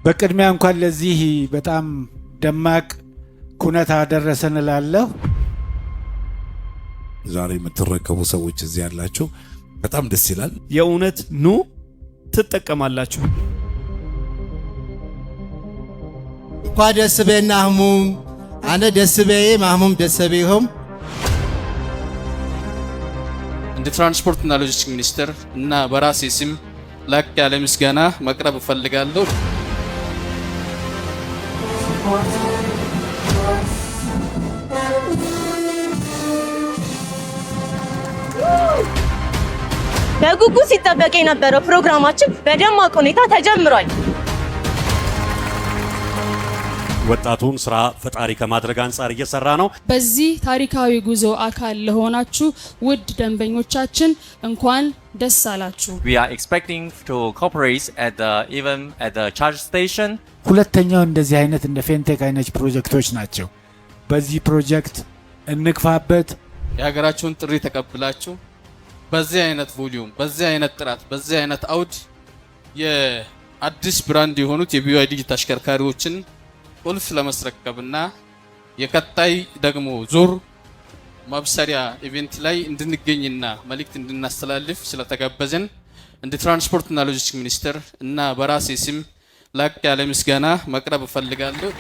በቅድሚያ እንኳን ለዚህ በጣም ደማቅ ኩነት አደረሰን እላለሁ። ዛሬ የምትረከቡ ሰዎች እዚህ ያላችሁ በጣም ደስ ይላል። የእውነት ኑ፣ ትጠቀማላችሁ። እኳ ደስ በናህሙም አነ ደስ በዬ ማህሙም ደስ በይሆም። እንደ ትራንስፖርትና ሎጂስቲክስ ሚኒስቴር እና በራሴ ስም ላቅ ያለ ምስጋና ማቅረብ እፈልጋለሁ። በጉጉት ሲጠበቅ የነበረው ፕሮግራማችን በደማቅ ሁኔታ ተጀምሯል። ወጣቱን ስራ ፈጣሪ ከማድረግ አንጻር እየሰራ ነው። በዚህ ታሪካዊ ጉዞ አካል ለሆናችሁ ውድ ደንበኞቻችን እንኳን ደስ አላችሁ። We are expecting to cooperate at the even at the charge station. ሁለተኛው እንደዚህ አይነት እንደ ፌንቴክ አይነት ፕሮጀክቶች ናቸው። በዚህ ፕሮጀክት እንግፋበት። የሀገራችሁን ጥሪ ተቀብላችሁ በዚህ አይነት volume፣ በዚህ አይነት ጥራት፣ በዚህ አይነት አውድ የአዲስ brand የሆኑት የ BYD ተሽከርካሪዎችን ቁልፍ ለማስረከብና የቀጣይ ደግሞ ዙር ማብሰሪያ event ላይ እንድንገኝና መልእክት እንድናስተላልፍ ስለተጋበዝን እንደ ትራንስፖርትና ሎጂስቲክስ ሚኒስቴር እና በራሴ ስም ላቅ ያለ ምስጋና ማቅረብ እፈልጋለሁ።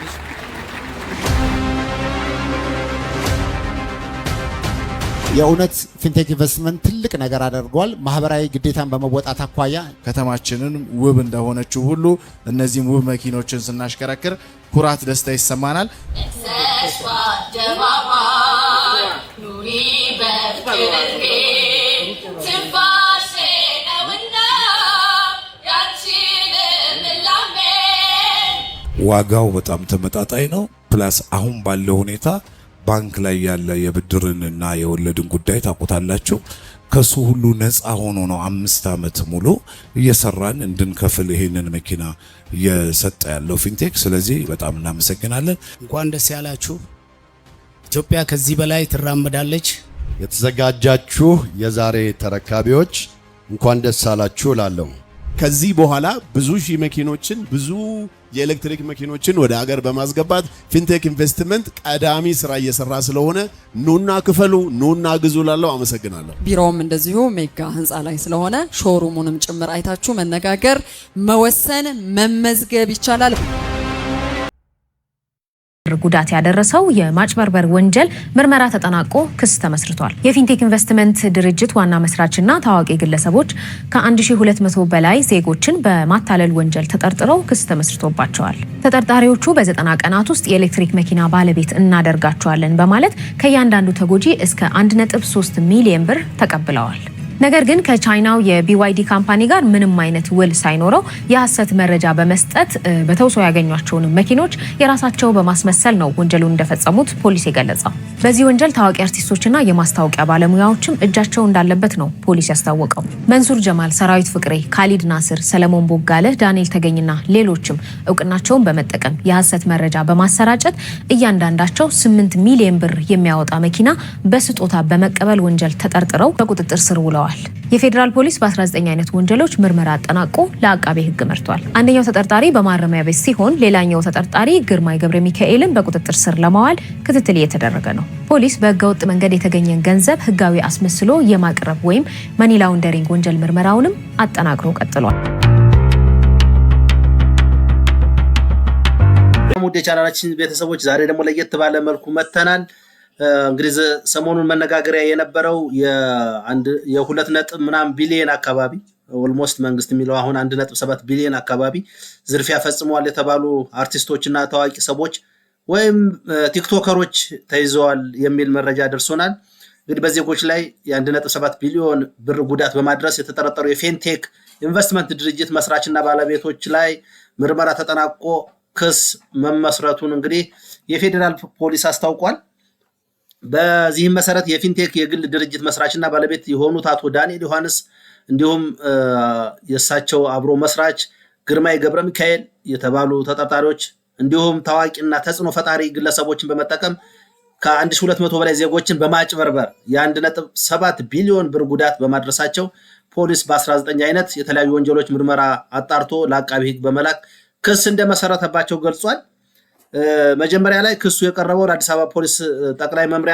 የእውነት ፊንቴክ ኢንቨስትመንት ትልቅ ነገር አድርጓል። ማህበራዊ ግዴታን በመወጣት አኳያ ከተማችንን ውብ እንደሆነችው ሁሉ እነዚህም ውብ መኪኖችን ስናሽከረክር ኩራት፣ ደስታ ይሰማናል። አደባባይ ኑሪ በፍቅር፣ ትንፋሼ ነውና ያንቺ ልምላሜ። ዋጋው በጣም ተመጣጣኝ ነው። Plus አሁን ባለው ሁኔታ ባንክ ላይ ያለ የብድርንና የወለድን ጉዳይ ታውቁታላችሁ። ከሱ ሁሉ ነፃ ሆኖ ነው 5 ዓመት ሙሉ እየሰራን እንድንከፍል ይሄንን መኪና እየሰጠ ያለው ፊንቴክ። ስለዚህ በጣም እናመሰግናለን። እንኳን ደስ ያላችሁ። ኢትዮጵያ ከዚህ በላይ ትራመዳለች። የተዘጋጃችሁ የዛሬ ተረካቢዎች እንኳን ደስ አላችሁ እላለሁ። ከዚህ በኋላ ብዙ ሺህ መኪኖችን፣ ብዙ የኤሌክትሪክ መኪኖችን ወደ ሀገር በማስገባት ፊንቴክ ኢንቨስትመንት ቀዳሚ ስራ እየሰራ ስለሆነ ኑና ክፈሉ፣ ኑና ግዙ እላለሁ። አመሰግናለሁ። ቢሮውም እንደዚሁ ሜጋ ህንፃ ላይ ስለሆነ showroom ኡንም ጭምር አይታችሁ መነጋገር፣ መወሰን፣ መመዝገብ ይቻላል። ጉዳት ያደረሰው የማጭበርበር ወንጀል ምርመራ ተጠናቆ ክስ ተመስርቷል። የፊንቴክ ኢንቨስትመንት ድርጅት ዋና መስራችና ታዋቂ ግለሰቦች ከ1200 በላይ ዜጎችን በማታለል ወንጀል ተጠርጥረው ክስ ተመስርቶባቸዋል። ተጠርጣሪዎቹ በ90 ቀናት ውስጥ የኤሌክትሪክ መኪና ባለቤት እናደርጋቸዋለን በማለት ከእያንዳንዱ ተጎጂ እስከ 1.3 ሚሊዮን ብር ተቀብለዋል። ነገር ግን ከቻይናው የ BYD company ጋር ምንም አይነት ውል ሳይኖረው የሐሰት መረጃ በመስጠት በተውሶ ያገኟቸውን መኪኖች የራሳቸው በማስመሰል ነው ወንጀሉን እንደፈጸሙት ፖሊስ የገለጸው። በዚህ ወንጀል ታዋቂ አርቲስቶችና የማስታወቂያ ባለሙያዎችም እጃቸው እንዳለበት ነው ፖሊስ ያስታወቀው። መንሱር ጀማል፣ ሰራዊት ፍቅሬ፣ ካሊድ ናስር፣ ሰለሞን ቦጋለ፣ ዳንኤል ተገኝና ሌሎችም እውቅናቸውን በመጠቀም የሐሰት መረጃ በማሰራጨት እያንዳንዳቸው 8 ሚሊዮን ብር የሚያወጣ መኪና በስጦታ በመቀበል ወንጀል ተጠርጥረው በቁጥጥር ስር ውለዋል። የፌዴራል ፖሊስ በ19 አይነት ወንጀሎች ምርመራ አጠናቆ ለአቃቤ ሕግ መርቷል። አንደኛው ተጠርጣሪ በማረሚያ ቤት ሲሆን ሌላኛው ተጠርጣሪ ግርማይ ገብረ ሚካኤልን በቁጥጥር ስር ለማዋል ክትትል እየተደረገ ነው። ፖሊስ በህገወጥ መንገድ የተገኘን ገንዘብ ህጋዊ አስመስሎ የማቅረብ ወይም money laundering ወንጀል ምርመራውንም አጠናክሮ ቀጥሏል። ውድ የቻናላችን ቤተሰቦች፣ ዛሬ ደግሞ ለየት ባለ መልኩ መጥተናል። እንግዲህ ሰሞኑን መነጋገሪያ የነበረው የሁለት ነጥብ ምናምን ቢሊየን አካባቢ፣ almost መንግስት የሚለው አሁን 1.7 ቢሊየን አካባቢ ዝርፊያ ፈጽመዋል የተባሉ አርቲስቶች እና ታዋቂ ሰዎች ወይም ቲክቶከሮች ተይዘዋል የሚል መረጃ ደርሶናል። እንግዲህ በዜጎች ላይ የ1.7 ቢሊዮን ብር ጉዳት በማድረስ የተጠረጠሩ የፊንቴክ ኢንቨስትመንት ድርጅት መስራችና ባለቤቶች ላይ ምርመራ ተጠናቆ ክስ መመስረቱን እንግዲህ የፌዴራል ፖሊስ አስታውቋል። በዚህም መሰረት የፊንቴክ የግል ድርጅት መስራችና ባለቤት የሆኑት አቶ ዳንኤል ዮሐንስ እንዲሁም የእሳቸው አብሮ መስራች ግርማይ ገብረ ሚካኤል የተባሉ ተጠርጣሪዎች እንዲሁም ታዋቂና ተጽዕኖ ፈጣሪ ግለሰቦችን በመጠቀም ከ1200 በላይ ዜጎችን በማጭበርበር የ1.7 ቢሊዮን ብር ጉዳት በማድረሳቸው ፖሊስ በ19 አይነት የተለያዩ ወንጀሎች ምርመራ አጣርቶ ለአቃቢ ሕግ በመላክ ክስ እንደመሰረተባቸው ገልጿል። መጀመሪያ ላይ ክሱ የቀረበው ለአዲስ አበባ ፖሊስ ጠቅላይ መምሪያ